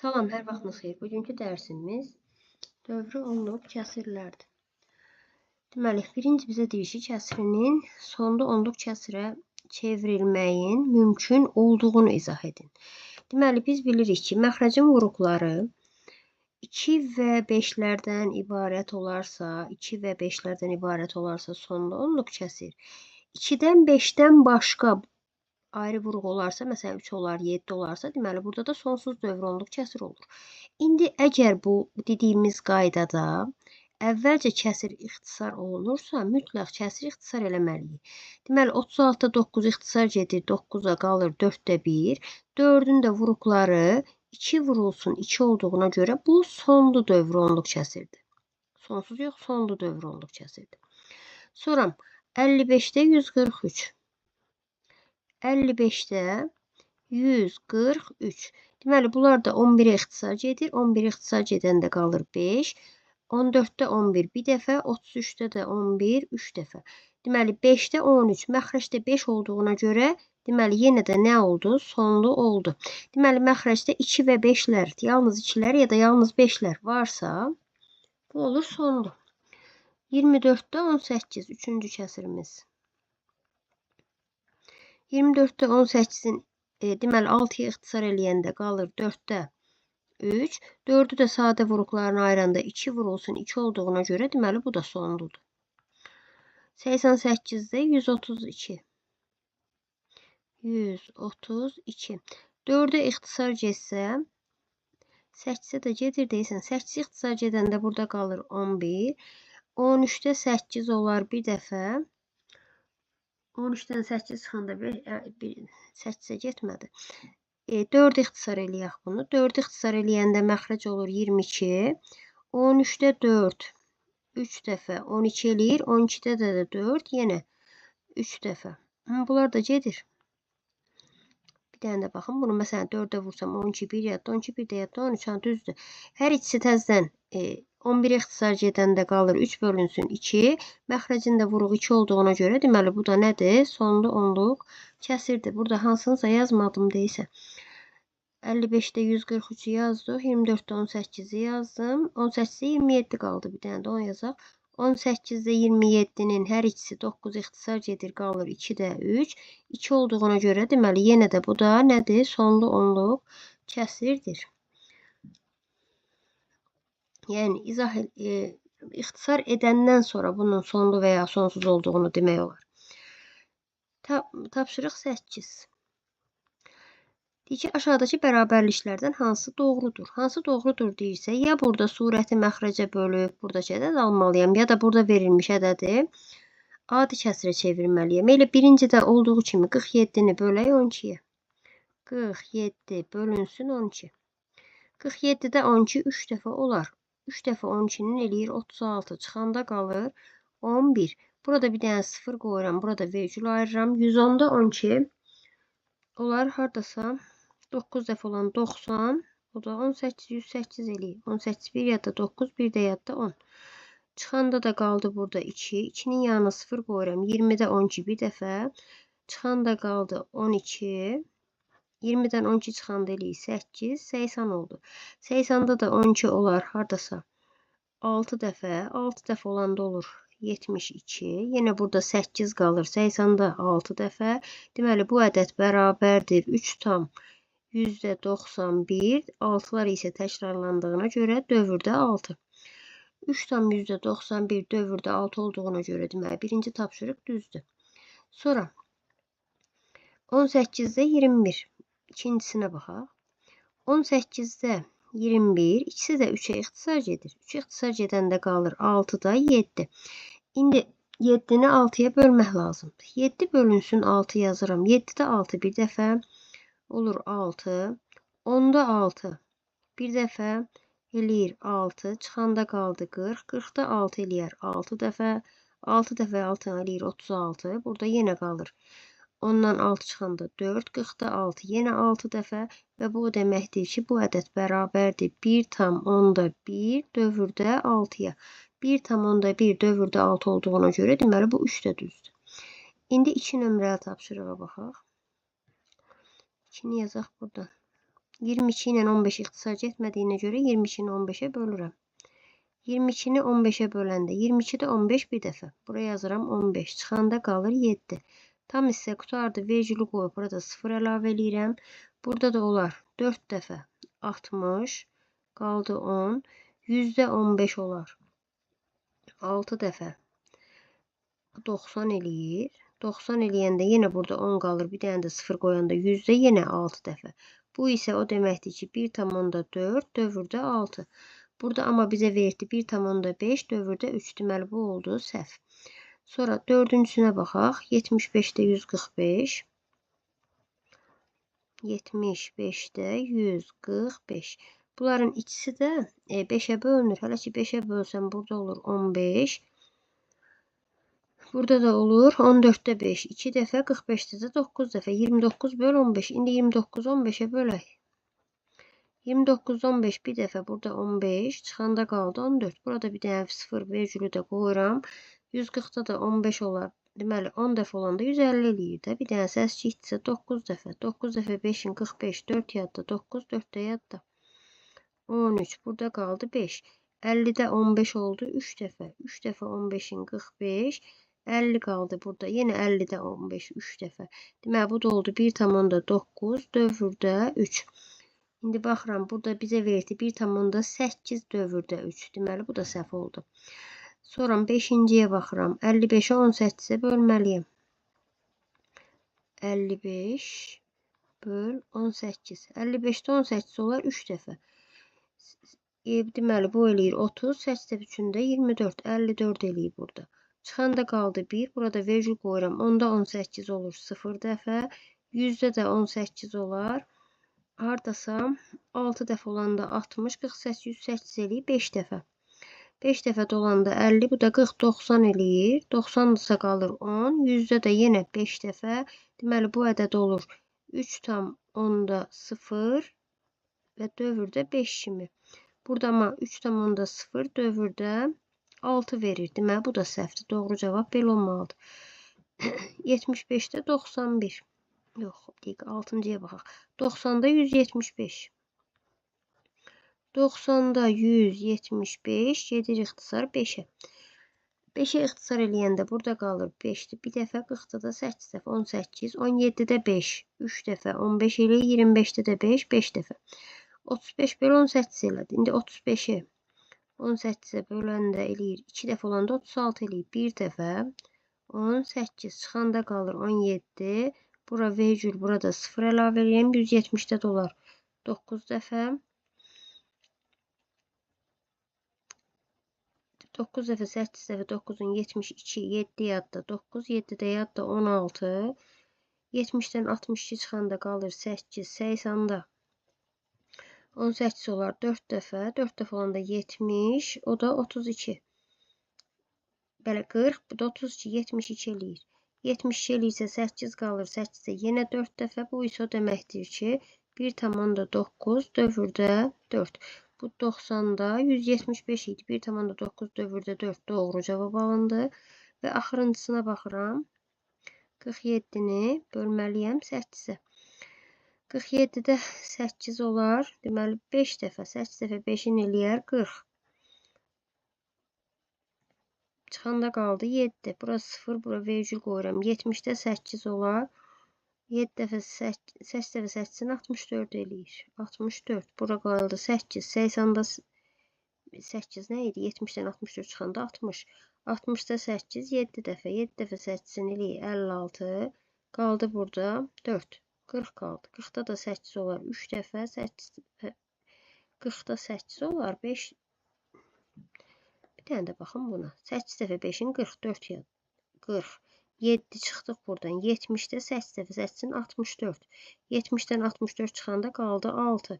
Salam, hər vaxtınız xeyir. Bugünkü dərsimiz dövrü onluq kəsirlərdir. Deməli, birinci bizə deyir ki, kəsirinin sonda onluq kəsirə çevrilməyin mümkün olduğunu izah edin. Deməli, biz bilirik ki, məxrəcin vuruqları 2 və 5-lərdən ibarət olarsa, 2 və 5-lərdən ibarət olarsa sonda onluq kəsir. 2-dən 5-dən başqa ayrı vuruq olarsa, məsələn 3 olar, 7 olarsa, deməli burada da sonsuz dövr onluq kəsir olur. İndi əgər bu dediyimiz qaydada əvvəlcə kəsir ixtisar olunursa, mütləq kəsir ixtisar eləməliyik. Deməli 36-da 9 ixtisar gedir, 9-a qalır 4-də 1. 4-ün də vuruqları 2 vurulsun 2 olduğuna görə bu sonlu dövr onluq kəsirdir. Sonsuz yox, sonlu dövr onluq kəsirdir. Sonra 55-də 143. 55-də 143. Deməli, bunlar da 11-ə ixtisar gedir. 11-ə ixtisar gedəndə qalır 5. 14-də 11 bir dəfə, 33-də də 11 3 dəfə. Deməli, 5-də 13. Məxrəcdə 5 olduğuna görə, deməli, yenə də nə oldu? Sonlu oldu. Deməli, məxrəcdə 2 və 5-lər, yalnız 2-lər ya da yalnız 5-lər varsa, bu olur sonlu. 24-də 18, üçüncü kəsirimiz. 24-də 18-in deməli 6-ya ixtisar eləyəndə qalır 4-də 3. 4-ü də sadə vuruqlarını ayıranda 2 vurulsun 2 olduğuna görə deməli bu da sonludur. 88-də 132. 132. 4-ə ixtisar getsə 8-ə də gedir deyirsən. 8-ə ixtisar gedəndə burada qalır 11. 13-də 8 olar bir dəfə. 13-dən 8 çıxanda 8-ə getmədi. 4 ixtisar eləyək bunu. 4 ixtisar eləyəndə məxrəc olur 22. 13-də 4 3 dəfə 12 eləyir. 12-də də 4 yenə 3 dəfə. Bunlar da gedir. Bir dənə də baxın. Bunu məsələn 4-ə vursam 12 1 yadda, 12 1 də yadda, 13 ha, düzdür. Hər ikisi təzədən 11 ixtisar gedəndə qalır 3 bölünsün 2. Məxrəcin də vuruğu 2 olduğuna görə, deməli bu da nədir? Sonlu onluq kəsirdir. Burada hansınısa yazmadım deyirsə. 55-də 143-ü yazdıq. 24-də 18-i yazdım. 18-də 27 qaldı. Bir dənə də onu yazaq. 18-də 27-nin hər ikisi 9 ixtisar gedir, qalır 2-də 3. 2 olduğuna görə, deməli yenə də bu da nədir? Sonlu onluq kəsirdir. Yəni izah ixtisar edəndən sonra bunun sonlu və ya sonsuz olduğunu demək olar. Tapşırıq 8. Deyir ki, aşağıdakı bərabərliklərdən hansı doğrudur? Hansı doğrudur deyirsə, ya burada surəti məxrəcə bölüb buradakı ədəd almalıyam, ya da burada verilmiş ədədi adi kəsirə çevirməliyəm. Elə birincidə olduğu kimi 47-ni bölək 12-yə. 47 bölünsün 12. 47-də 12 3 dəfə olar. 3 dəfə 12-nin eləyir 36. Çıxanda qalır 11. Burada bir dənə 0 qoyuram. Burada vergül ayırıram. 110-da 12 olar hardasa 9 dəfə olan 90. O da 18, 108 eləyir. 18 bir yadda 9, bir də yadda 10. Çıxanda da qaldı burada 2. 2-nin yanına 0 qoyuram. 20-də 12 bir dəfə. Çıxanda qaldı 12. 20-dən 12 çıxanda eləyir 8, 80 oldu. 80-da da 12 olar hardasa 6 dəfə. 6 dəfə olanda olur 72. Yenə burada 8 qalır. 80-da 6 dəfə. Deməli, bu ədəd bərabərdir 3,91. 6-lar isə təkrarlandığına görə dövrdə 6. 3,91 dövrdə 6 olduğuna görə deməli, birinci tapşırıq düzdür. Sonra 18-də 21. İkincisinə baxaq. 18-də 21, ikisi də 3-ə ixtisar gedir. 3-ə ixtisar gedəndə qalır 6-da 7. İndi 7-ni 6-ya bölmək lazımdır. 7 bölünsün 6 yazıram. 7-də 6 bir dəfə olur 6. 10-da 6 bir dəfə eləyir 6. Çıxanda qaldı 40. 40-da 6 eləyər 6 dəfə. 6 dəfə 6 eləyir 36. Burada yenə qalır. Ondan 6 çıxanda 4, 40-da 6, yenə 6 dəfə və bu o deməkdir ki, bu ədəd bərabərdir 1,1 dövrdə 6-ya. 1,1 dövrdə 6 olduğuna görə, deməli bu 3 də düzdür. İndi 2 nömrəli tapşırığa baxaq. 2-ni yazaq buradan. 22 ilə 15 ixtisar getmədiyinə görə 22-ni 15-ə bölürəm. 22-ni 15-ə böləndə 22-də 15 bir dəfə. Buraya yazıram 15. Çıxanda qalır 7. Tam hissə qutardı. Vergülü qoyub burada 0 əlavə eləyirəm. Burada da olar 4 dəfə 60. Qaldı 10. %15 olar. 6 dəfə 90 eləyir. 90 eləyəndə yenə burada 10 qalır. Bir dənə də 0 qoyanda 100-də yenə 6 dəfə. Bu isə o deməkdir ki, 1,4 dövrdə 6. Burada amma bizə verdi 1,5 dövrdə 3. Deməli, bu oldu səhv. Sonra dördüncüsünə baxaq. 75-də 145. 75-də 145. Bunların ikisi də 5-ə bölünür. Hələ ki 5-ə bölsəm burada olur 15. Burada da olur 14-də 5. 2 dəfə, 45-də də 9 dəfə. 29 böl 15. İndi 29 15-ə bölək. 29 15 bir dəfə burada 15. Çıxanda qaldı 14. Burada bir dənə 0 vergülü də qoyuram. 140-da da 15 olar. Deməli 10 dəfə olanda 150 eləyir də. Bir dənə səs 9 dəfə. 9 dəfə 5-in 45. 4 yadda 9, 4 də yadda. 13. Burada qaldı 5. 50-də 15 oldu 3 dəfə. 3 dəfə 15-in 45. 50 qaldı burada. Yenə 50-də 15 3 dəfə. Deməli, bu da oldu 1,9 dövrdə 3. İndi baxıram, burada bizə verdi 1,8 dövrdə 3. Deməli, bu da səhv oldu. Sonra 5-ciyə baxıram. 55-i 18-ə bölməliyəm. 55 böl 18. 55-də 18 olar 3 dəfə. Deməli, bu eləyir 30. 8 dəfə 3-ün də 24. 54 eləyir burada. Çıxanda qaldı 1. Burada vergül qoyuram. 10-da 18 olur 0 dəfə. 100-də də 18 olar. Hardasa 6 dəfə olanda 60, 48, 108 eləyir 5 dəfə. 5 dəfə dolanda 50, bu da 40, 90 eləyir. 90-dırsa qalır 10. 100-də də yenə 5 dəfə. Deməli, bu ədəd olur 3,0 və dövrdə 5 kimi. Burada amma 3,0 dövrdə 6 verir. Deməli, bu da səhvdir. Doğru cavab belə olmalıdır. 75-də 91. Yox, deyək, 6-cıya baxaq. 90-da 175. 90-da 175 gedir ixtisar 5-ə. 5-ə ixtisar eləyəndə burada qalır 5-dir. Bir dəfə 40-da da 8 dəfə 18. 17-də 5. 3 dəfə 15 eləyir. 25-də də 5. 5 dəfə. 35 bölü 18 elədi. İndi 35-i 18-ə böləndə eləyir. 2 dəfə olanda 36 eləyir. 1 dəfə 18 çıxanda qalır 17. Bura vergül, burada 0 əlavə eləyəm. 170-də də olar 9 dəfə. 9 dəfə 8 dəfə 9-un 72, 7 yadda 9, 7-də yadda 16. 70-dən 62 çıxanda qalır 8, 80-da 18 olar 4 dəfə, 4 dəfə olanda 70, o da 32. Belə 40, bu da 32, 72 eləyir. 72 eləyirsə 8 qalır, 8-də yenə 4 dəfə. Bu isə o deməkdir ki, 1,9 dövrdə 4. Bu 90-da 175 idi. 1,9 dövrdə 4 doğru cavab alındı. Və axırıncısına baxıram. 47-ni bölməliyəm 8-ə. 47-də 8 olar. Deməli 5 dəfə. 8 dəfə 5-in eləyər 40. Çıxanda qaldı 7. Bura 0, bura vergül qoyuram. 70-də 8 olar. 7 dəfə 8, 8 dəfə 8-in 64 eləyir. 64. Bura qaldı 8. 80-da 8 nə idi? 70-dən 64 çıxanda 60. 60-da 8, 7 dəfə. 7 dəfə 8-in eləyir 56. Qaldı burada 4. 40 qaldı. 40-da da 8 olar. 3 dəfə 8 dəfə. 40-da 8 olar. 5. Bir dənə də baxın buna. 8 dəfə 5-in 44 ya. 40. 7 çıxdıq buradan. 70-də 8 dəfə 8-in 64. 70-dən 64 çıxanda qaldı 6.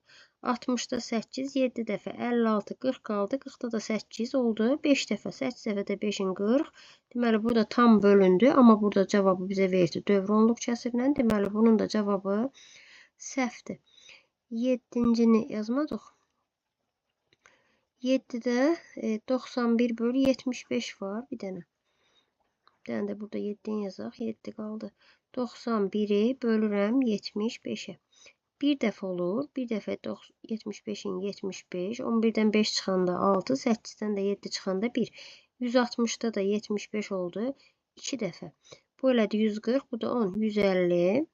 60-da 8, 7 dəfə 56, 40 qaldı. 40-da da 8 oldu. 5 dəfə 8 dəfə də 5-in 40. Deməli, burada tam bölündü. Amma burada cavabı bizə verdi dövr onluq kəsirlə. Deməli, bunun da cavabı səhvdir. 7-cini yazmadıq. 7-də 91 bölü 75 var bir dənə. Bir dənə də burada 7-ni yazaq. 7 qaldı. 91-i bölürəm 75-ə. Bir dəfə olur. Bir dəfə 75-in 75. 11-dən 5 çıxanda 6. 8-dən də 7 çıxanda 1. 160-da da 75 oldu. 2 dəfə. Bu elədi 140. Bu da 10. 150.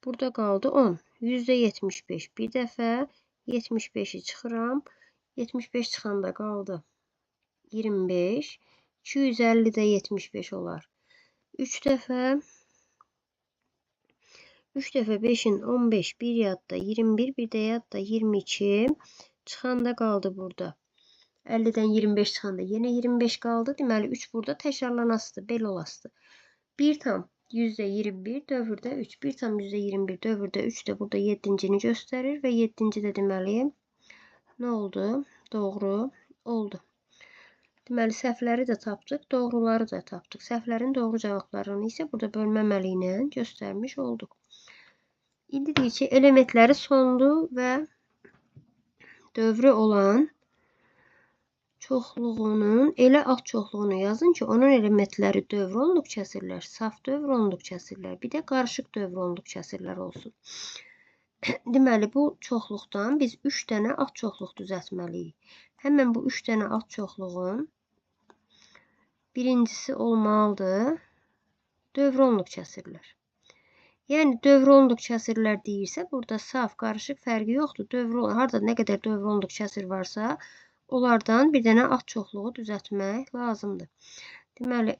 Burada qaldı 10. %75. Bir dəfə 75-i çıxıram. 75 çıxanda qaldı 25. 250-də 75 olar. 3 dəfə. 3 dəfə 5-in 15, bir yadda 21, bir də yadda 22. Çıxanda qaldı burada. 50-dən 25 çıxanda yenə 25 qaldı. Deməli 3 burada təkrarlanasıdır, belə olasıdır. 1 tam %21 dövrdə 3. 1 tam %21 dövrdə 3 də burada 7-cini göstərir və 7-ci də deməli nə oldu? Doğru oldu. Deməli, səhvləri də tapdıq, doğruları da tapdıq. Səhvlərin doğru cavablarını isə burada bölmə əməli ilə göstərmiş olduq. İndi deyir ki, elementləri sonlu və dövrü olan çoxluğunun elə alt çoxluğunu yazın ki, onun elementləri dövrü onluq kəsirlər, saf dövrü onluq kəsirlər, bir də qarışıq dövrü onluq kəsirlər olsun. Deməli, bu çoxluqdan biz 3 dənə alt çoxluq düzəltməliyik. Həmən bu 3 dənə alt çoxluğun birincisi olmalıdır dövrü onluq kəsirlər. Yəni, dövrü onluq kəsirlər deyirsə, burada saf, qarışıq fərqi yoxdur. Dövrü, harada nə qədər dövrü onluq kəsir varsa, onlardan bir dənə alt çoxluğu düzəltmək lazımdır. Deməli,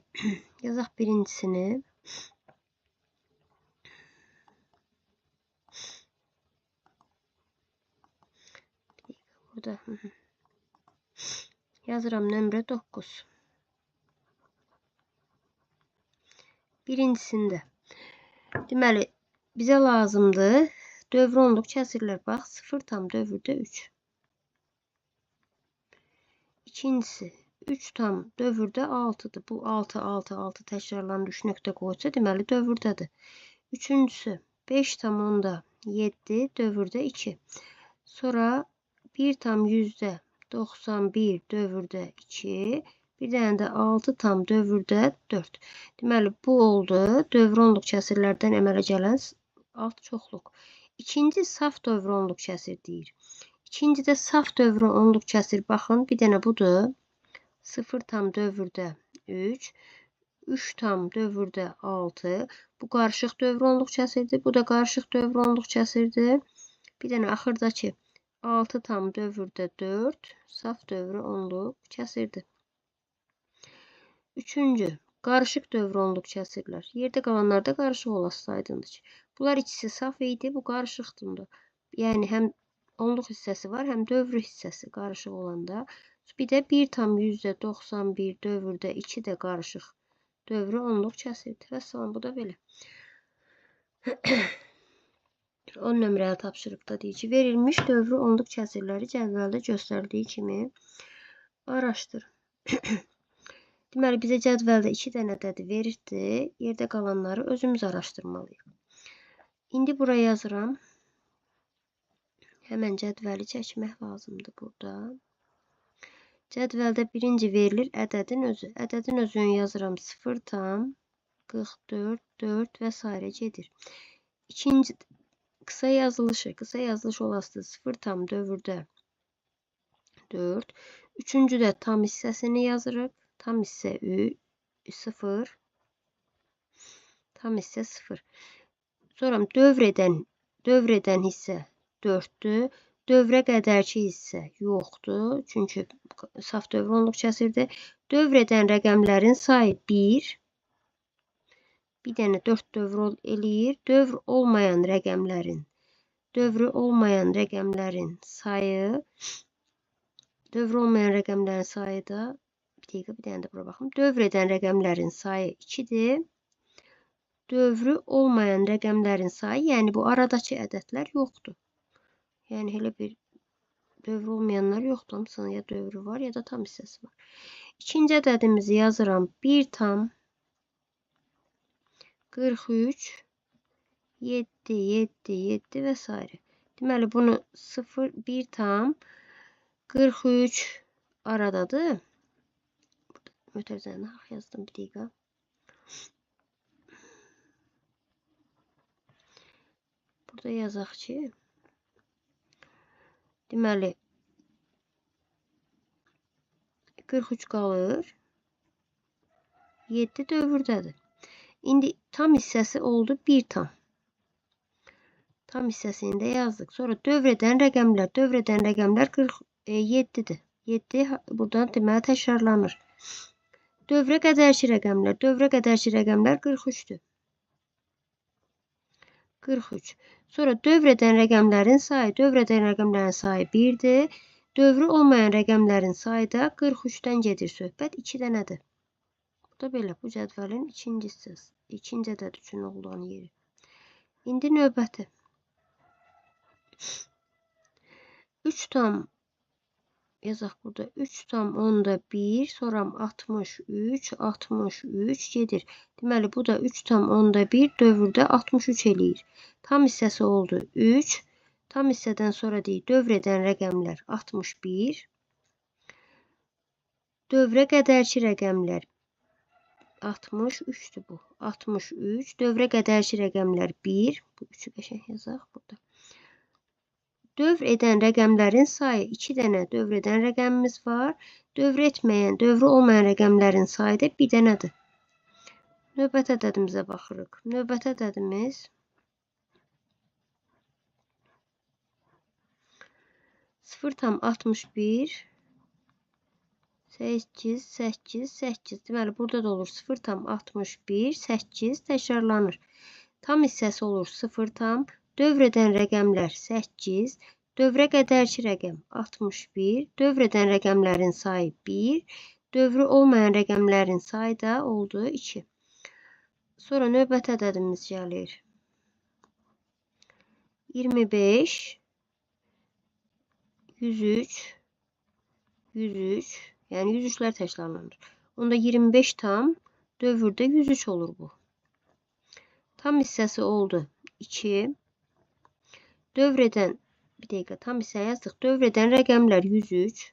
yazaq birincisini. Burada yazıram nömrə 9. Birincisində. Deməli, bizə lazımdır dövrü onluq kəsirlər. Bax, 0 tam dövrdə 3. İkincisi, 3 tam dövrdə 6-dır. Bu 6, 6, 6 təkrarlanır. 3 nöqtə qoysa, deməli, dövrdədir. Üçüncüsü, 5 tam onda 7, dövrdə 2. Sonra 1 tam %91 dövrdə 2. Bir dənə də 6 tam dövrdə 4. Deməli, bu oldu dövrü onluq kəsirlərdən əmələ gələn alt çoxluq. İkinci saf dövrü onluq kəsir deyir. İkincidə saf dövrü onluq kəsir, baxın, bir dənə budur. 0 tam dövrdə 3, 3 tam dövrdə 6. Bu qarışıq dövrü onluq kəsirdir. Bu da qarışıq dövrü onluq kəsirdir. Bir dənə axırdakı 6 tam dövrdə 4 saf dövrü onluq kəsirdir. Üçüncü, qarışıq dövrü onluq kəsirlər. Yerdə qalanlar da qarışıq olası aydındır ki. Bunlar ikisi saf idi, bu qarışıqdır. Yəni, həm onluq hissəsi var, həm dövrü hissəsi qarışıq olanda. Bir də 1 tam %91 dövrdə 2 də qarışıq dövrü onluq kəsirdir. Vəssalam, bu da belə. 10 nömrəli tapşırıqda deyir ki, verilmiş dövrü onluq kəsirləri cədvəldə göstərdiyi kimi araşdırın. Deməli, bizə cədvəldə 2 dənə ədədi verirdi. Yerdə qalanları özümüz araşdırmalıyıq. İndi buraya yazıram. Həmən cədvəli çəkmək lazımdır burada. Cədvəldə birinci verilir ədədin özü. Ədədin özünü yazıram 0 tam 44, 4 və s. gedir. İkinci qısa yazılışı. Qısa yazılış olasıdır 0 tam dövrdə 4. Üçüncü də tam hissəsini yazırıq. Tam hissə 0. Tam hissə 0. Sonra dövr edən hissə 4-dür. Dövrə qədərki hissə yoxdur. Çünki saf dövrü onluq kəsirdir. Dövr edən rəqəmlərin sayı 1. Bir dənə 4 dövr eləyir. Dövr olmayan rəqəmlərin, dövrü olmayan rəqəmlərin sayı, dövrü olmayan rəqəmlərin sayı da, bir dəqiqə, bir dənə də bura baxım. Dövr edən rəqəmlərin sayı 2-dir. Dövrü olmayan rəqəmlərin sayı, yəni bu aradakı ədədlər yoxdur. Yəni elə bir dövrü olmayanlar yoxdur. Hamısının ya dövrü var, ya da tam hissəsi var. İkinci ədədimizi yazıram. 1 tam 43, 7, 7, 7 və s. Deməli, bunu 0, 1 tam 43 aradadır. Mötərizəni haqq yazdım bir dəqiqə. Burada yazaq ki, deməli, 43 qalır, 7 dövrdədir. İndi tam hissəsi oldu 1 tam. Tam hissəsini də yazdıq. Sonra dövr edən rəqəmlər, dövr edən rəqəmlər 7-dir. 7 buradan deməli təkrarlanır. Dövrə qədərki rəqəmlər, dövrə qədərki rəqəmlər 43-dür. 43. Sonra dövr edən rəqəmlərin sayı, dövr edən rəqəmlərin sayı 1-dir. Dövrü olmayan rəqəmlərin sayı da 43-dən gedir söhbət, 2 dənədir. Bu da belə, bu cədvəlin ikinci hissəsi, ikinci ədəd üçün olan yeri. İndi növbəti. 3 tam, yazaq burada, 3,1, sonra 63, 63 gedir. Deməli, bu da 3,1 dövrdə 63 eləyir. Tam hissəsi oldu 3. Tam hissədən sonra deyir, dövr edən rəqəmlər 61. Dövrə qədərki rəqəmlər 63-dür bu. 63. Dövrə qədərki rəqəmlər 1. Bu 3-ü qəşəng yazaq burada. Dövr edən rəqəmlərin sayı 2 dənə dövr edən rəqəmimiz var. Dövr etməyən, dövrü olmayan rəqəmlərin sayı da 1 dənədir. Növbəti ədədimizə baxırıq. Növbəti ədədimiz 0,61 8, 8, 8. Deməli, burada da olur 0,61 8 təkrarlanır. Tam hissəsi olur 0 tam. Dövr edən rəqəmlər 8, dövrə qədərki rəqəm 61, dövr edən rəqəmlərin sayı 1, dövrü olmayan rəqəmlərin sayı da oldu 2. Sonra növbəti ədədimiz gəlir. 25, 103, 103, yəni 103-lər təkrarlanır. Onda 25 tam dövrdə 103 olur bu. Tam hissəsi oldu 2. Dövr edən, bir dəqiqə, tam hissə yazdıq. Dövr edən rəqəmlər 103.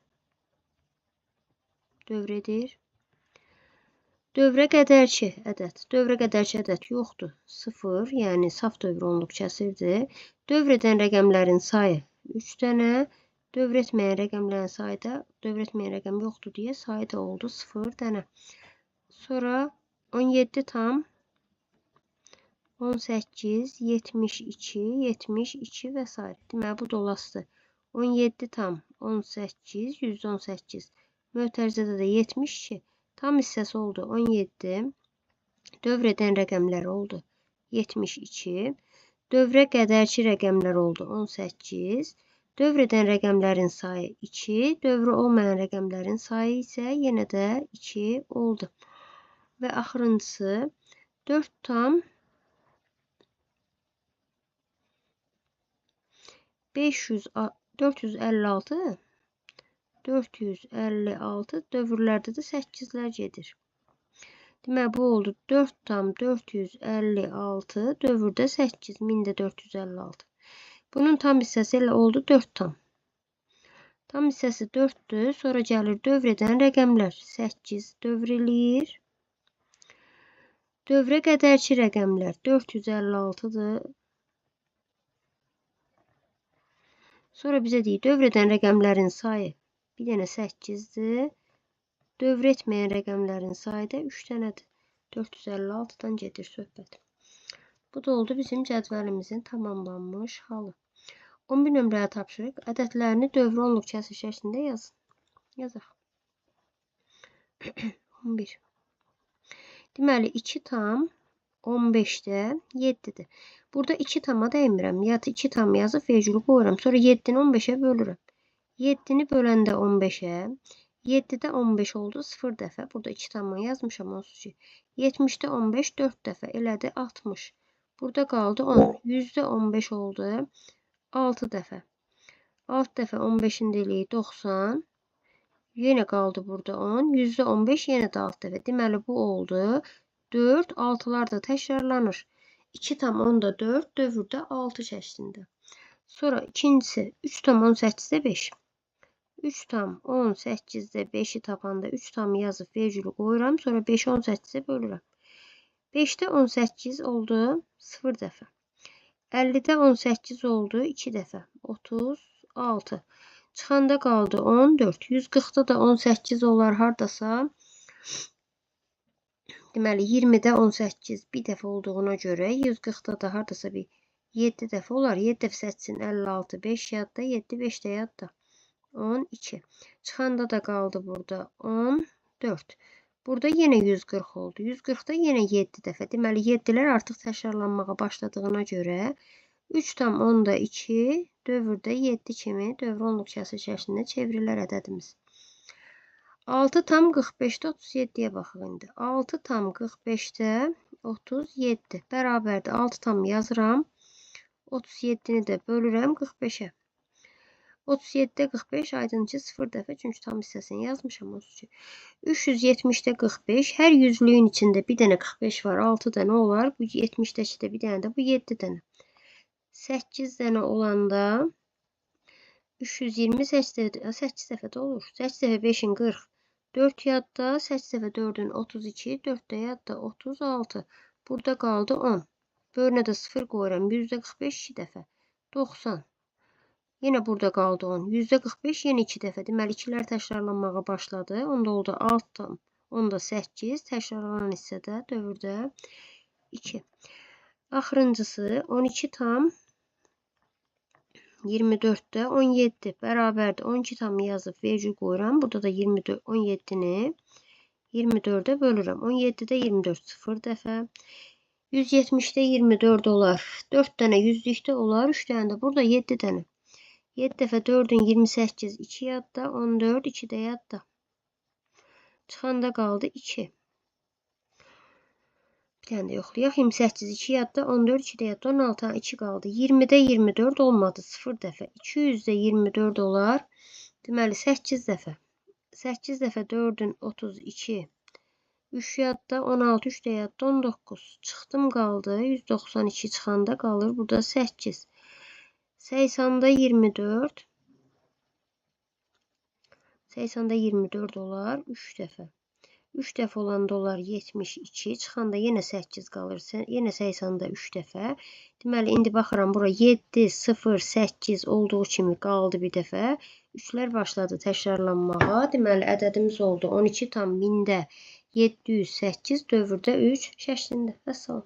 Dövr edir. Dövrə qədərki ədəd. Dövrə qədərki ədəd yoxdur. 0, yəni saf dövr onluq kəsirdir. Dövr edən rəqəmlərin sayı 3 dənə. Dövr etməyən rəqəmlərin sayı da, dövr etməyən rəqəm yoxdur deyə sayı da oldu 0 dənə. Sonra 17 tam 18, 72, 72 və s. Deməli, bu dolasıdır. 17 tam 18, 118. Mötərizədə də 72. Tam hissəsi oldu 17. Dövr edən rəqəmlər oldu 72. Dövrə qədərki rəqəmlər oldu 18. Dövr edən rəqəmlərin sayı 2. Dövrü olmayan rəqəmlərin sayı isə yenə də 2 oldu. Və axırıncısı 4 tam 456, 456 dövrlərdə də 8-lər gedir. Deməli, bu oldu 4 tam 456 dövrdə 8, 1456. Bunun tam hissəsi elə oldu 4 tam. Tam hissəsi 4-dür. Sonra gəlir dövr edən rəqəmlər 8 dövr eləyir. Dövrə qədərki rəqəmlər 456-dır. Sonra bizə deyir, dövr edən rəqəmlərin sayı bir dənə 8-dir. Dövr etməyən rəqəmlərin sayı da 3 dənədir. 456-dan gedir söhbət. Bu da oldu bizim cədvəlimizin tamamlanmış halı. 11 nömrəli tapşırıq. Ədədlərini dövrü onluq kəsir şəklində yazın. Yazaq. 11. Deməli, 2 tam 15-də 7-dir. Burada 2 tama dəymirəm. Ya da 2 tam yazıb vergülü qoyuram. Sonra 7-ni 15-ə bölürəm. 7-ni böləndə 15-ə, 7-də 15 oldu 0 dəfə. Burada 2 tamı yazmışam onsuz ki. 70-də 15 4 dəfə elədi 60. Burada qaldı 10. 100-də 15 oldu 6 dəfə. 6 dəfə 15-in də eləyir 90. Yenə qaldı burada 10. 100-də 15 yenə də 6 dəfə. Deməli bu oldu 4. 6-lar da təkrarlanır. 2,4 dövrdə 6 şəklində. Sonra ikincisi 3,18-də 5. 3,18-də 5-i tapanda 3 tam yazıb vergülü qoyuram. Sonra 5-i 18-ə bölürəm. 5-də 18 oldu 0 dəfə. 50-də 18 oldu 2 dəfə. 36. Çıxanda qaldı 14. 140-da da 18 olar hardasa. Deməli 20-də 18 bir dəfə olduğuna görə 140-da da hardasa bir 7 dəfə olar. 7 dəfə 8-in 56, 5 yadda, 7, 5 də yadda. 12. Çıxanda da qaldı burada 14. Burada yenə 140 oldu. 140-da yenə 7 dəfə. Deməli 7-lər artıq təkrarlanmağa başladığına görə 3,2 dövrdə 7 kimi dövrü onluq kəsir şəklində çevrilər ədədimiz. 6,45-də 37-yə baxaq indi. 6,45-də 37 bərabərdir. 6 tam yazıram. 37-ni də bölürəm 45-ə. 37-də 45 aydın ki 0 dəfə, çünki tam hissəsini yazmışam 32. 370-də 45, hər yüzlüyün içində bir dənə 45 var, 6 dənə olar. Bu 70-dəki də bir dənə də, bu 7 dənə. 8 dənə olanda 328 8 dəfə də olur. 8 dəfə 5-in 40, 4 yadda, 8 dəfə 4-ün 32, 4 də yadda 36. Burada qaldı 10. Bölünə də 0 qoyuram. %45 2 dəfə. 90. Yenə burada qaldı 10. %45 yenə 2 dəfə. Deməli, 2-lər təkrarlanmağa başladı. Onda oldu 6, onda 8. Təkrarlanan hissədə dövrdə 2. Axırıncısı 12 tam 24-də 17 bərabərdir. 12 tam yazıb vergül qoyuram. Burada da 24, 17-ni 24-ə bölürəm. 17-də 24 0 dəfə. 170-də 24 olar. 4 dənə yüzlükdə olar. 3 dənə də burada 7 dənə. 7 dəfə 4-ün 28, 2 yadda, 14, 2 də yadda. Çıxanda qaldı 2. Bir dənə də yoxlayaq. 28, 2 yadda, 14, 2 də yadda, 16, 2 qaldı. 20-də 24 olmadı, 0 dəfə. 200-də 24 olar. Deməli, 8 dəfə. 8 dəfə 4-ün 32, 3 yadda, 16, 3 də yadda, 19. Çıxdım qaldı. 192 çıxanda qalır burada 8. 80-da 24. 80-da 24 olar 3 dəfə. 3 dəfə olanda olar 72. Çıxanda yenə 8 qalır. Yenə 80-da 3 dəfə. Deməli, indi baxıram bura 7, 0, 8 olduğu kimi qaldı bir dəfə. 3-lər başladı təkrarlanmağa. Deməli, ədədimiz oldu 12,708 dövrdə 3 şəklində. Vəssalam.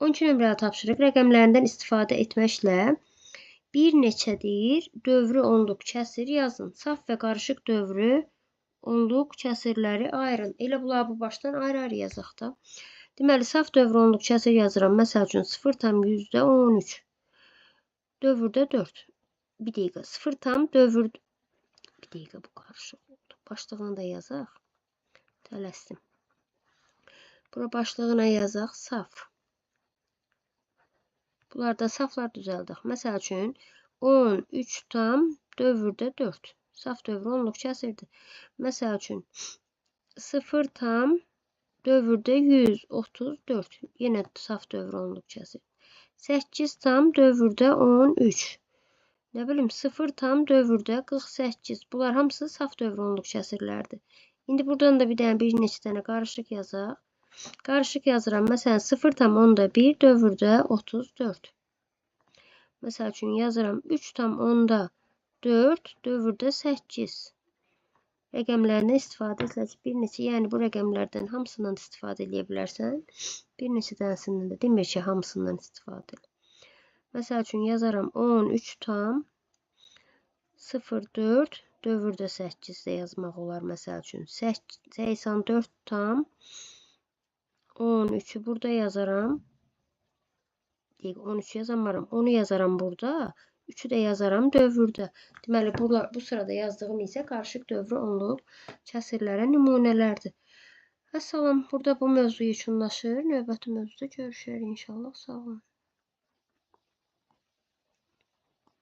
12 nömrəli tapşırıq rəqəmlərindən istifadə etməklə bir neçə deyir, dövrü onluq kəsir yazın. Saf və qarışıq dövrü onluq kəsirləri ayırın. Elə bunları bu başdan ayrı-ayrı yazaq da. Deməli, saf dövrü onluq kəsir yazıram. Məsəl üçün 0,13. Dövrdə 4. Bir dəqiqə. 0 tam dövr... Bir dəqiqə, bu qarışıq oldu. Başlığını da yazaq. Tələsdim. Bura başlığına yazaq saf. Bunlarda saflar düzəldək. Məsəl üçün 13 tam dövrdə 4. Saf dövrü onluq kəsirdir. Məsəl üçün 0 tam dövrdə 134. Yenə saf dövrü onluq kəsir. 8 tam dövrdə 13. Nə bilim 0 tam dövrdə 48. Bunlar hamısı saf dövrü onluq kəsirlərdir. İndi buradan da bir dənə bir neçə dənə qarışıq yazaq. Qarışıq yazıram. Məsələn 0,1 dövrdə 34. Məsəl üçün yazıram 3,4 dövrdə 8. Rəqəmlərindən istifadə ediləcək bir neçə, yəni bu rəqəmlərdən hamısından istifadə edə bilərsən. Bir neçə dənəsindən də demir ki, hamısından istifadə elə. Məsəl üçün yazaram 13,04 dövrdə 8 də yazmaq olar. Məsəl üçün 84 tam 13-ü burada yazaram. Deyək, 13 yazamaram. 10-u yazaram burada. 3-ü də yazaram dövrdə. Deməli, bu sırada yazdığım isə qarışıq dövrü onluq kəsirlərə nümunələrdir. Vəssalam, burada bu mövzu yekunlaşır. Növbəti mövzuda görüşərik inşallah. Sağ olun.